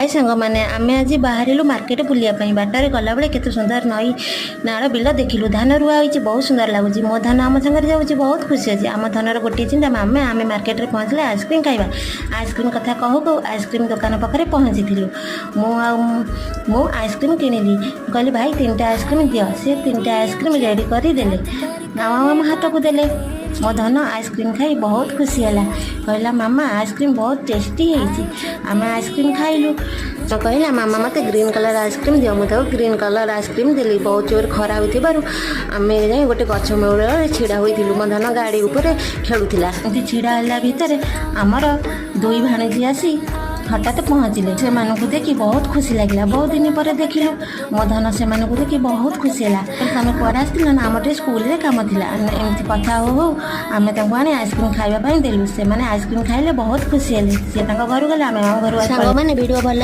ସାଙ୍ଗମାନେ, ଆମେ ଆଜି ବାହାରିଲୁ ମାର୍କେଟ ବୁଲିବା ପାଇଁ। ବାଟରେ ଗଲାବେଳେ କେତେ ସୁନ୍ଦର ନଈ, ନାଳ, ବିଲ ଦେଖିଲୁ। ଧାନ ରୁଆ ହୋଇଛି, ବହୁତ ସୁନ୍ଦର ଲାଗୁଛି। ମୋ ଧନ ଆମ ସାଙ୍ଗରେ ଯାଉଛି, ବହୁତ ଖୁସି ଅଛି। ଆମ ଧନର ଗୋଟିଏ ଚିନ୍ତା, ମାମା, ଆମେ ମାର୍କେଟରେ ପହଞ୍ଚିଲେ ଆଇସ୍କ୍ରିମ୍ ଖାଇବା। ଆଇସ୍କ୍ରିମ୍ କଥା କହୁ କହୁ ଆଇସ୍କ୍ରିମ୍ ଦୋକାନ ପାଖରେ ପହଞ୍ଚିଥିଲୁ। ମୁଁ ଆଉ ମୁଁ ଆଇସ୍କ୍ରିମ୍ କିଣିଲି। କହିଲି, "ଭାଇ, ତିନିଟା ଆଇସ୍କ୍ରିମ୍ ଦିଅ।" ସେ ତିନିଟା ଆଇସ୍କ୍ରିମ୍ ରେଡ଼ି କରିଦେଲେ ଆଉ ଆମ ହାତକୁ ଦେଲେ। ମୋ ଧନ ଆଇସ୍କ୍ରିମ୍ ଖାଇ ବହୁତ ଖୁସି ହେଲା। କହିଲା, "ମାମା, ଆଇସ୍କ୍ରିମ୍ ବହୁତ ଟେଷ୍ଟି ହେଇଛି।" ଆମେ ଆଇସ୍କ୍ରିମ୍ ଖାଇଲୁ। ତ କହିଲା, "ମାମା, ମୋତେ ଗ୍ରୀନ୍ କଲର୍ ଆଇସ୍କ୍ରିମ୍ ଦିଅ।" ମୁଁ ତାକୁ ଗ୍ରୀନ୍ କଲର୍ ଆଇସ୍କ୍ରିମ୍ ଦେଲି। ବହୁତ ଜୋର ଖରା ହୋଇଥିବାରୁ ଆମେ ଯାଇ ଗୋଟେ ଗଛ ମୂଳରେ ଛିଡ଼ା ହୋଇଥିଲୁ। ମୋ ଧନ ଗାଡ଼ି ଉପରେ ଖେଳୁଥିଲା। ଏମିତି ଛିଡ଼ା ହେଲା ଭିତରେ ଆମର ଦୁଇ ଭାଣିଜୀ ଆସି ହଠାତ୍ ପହଞ୍ଚିଲେ। ସେମାନଙ୍କୁ ଦେଖି ବହୁତ ଖୁସି ଲାଗିଲା। ବହୁତ ଦିନ ପରେ ଦେଖିଲୁ। ମୋ ଧନ ସେମାନଙ୍କୁ ଦେଖି ବହୁତ ଖୁସି ହେଲା। "ତମେ କୁଆଡ଼େ ଆସିଥିଲ?" ନା, "ଆମର ଟିକେ ସ୍କୁଲରେ କାମ ଥିଲା।" ଏମିତି କଥା ହଉ ହଉ ଆମେ ତାଙ୍କୁ ଆଣି ଆଇସ୍କ୍ରିମ୍ ଖାଇବା ପାଇଁ ଦେଲୁ। ସେମାନେ ଆଇସ୍କ୍ରିମ୍ ଖାଇଲେ, ବହୁତ ଖୁସି ହେଲେ। ସିଏ ତାଙ୍କ ଘରୁ ଗଲେ, ଆମେ ଆମ ଘରୁ। ସାଙ୍ଗମାନେ, ଭିଡ଼ିଓ ଭଲ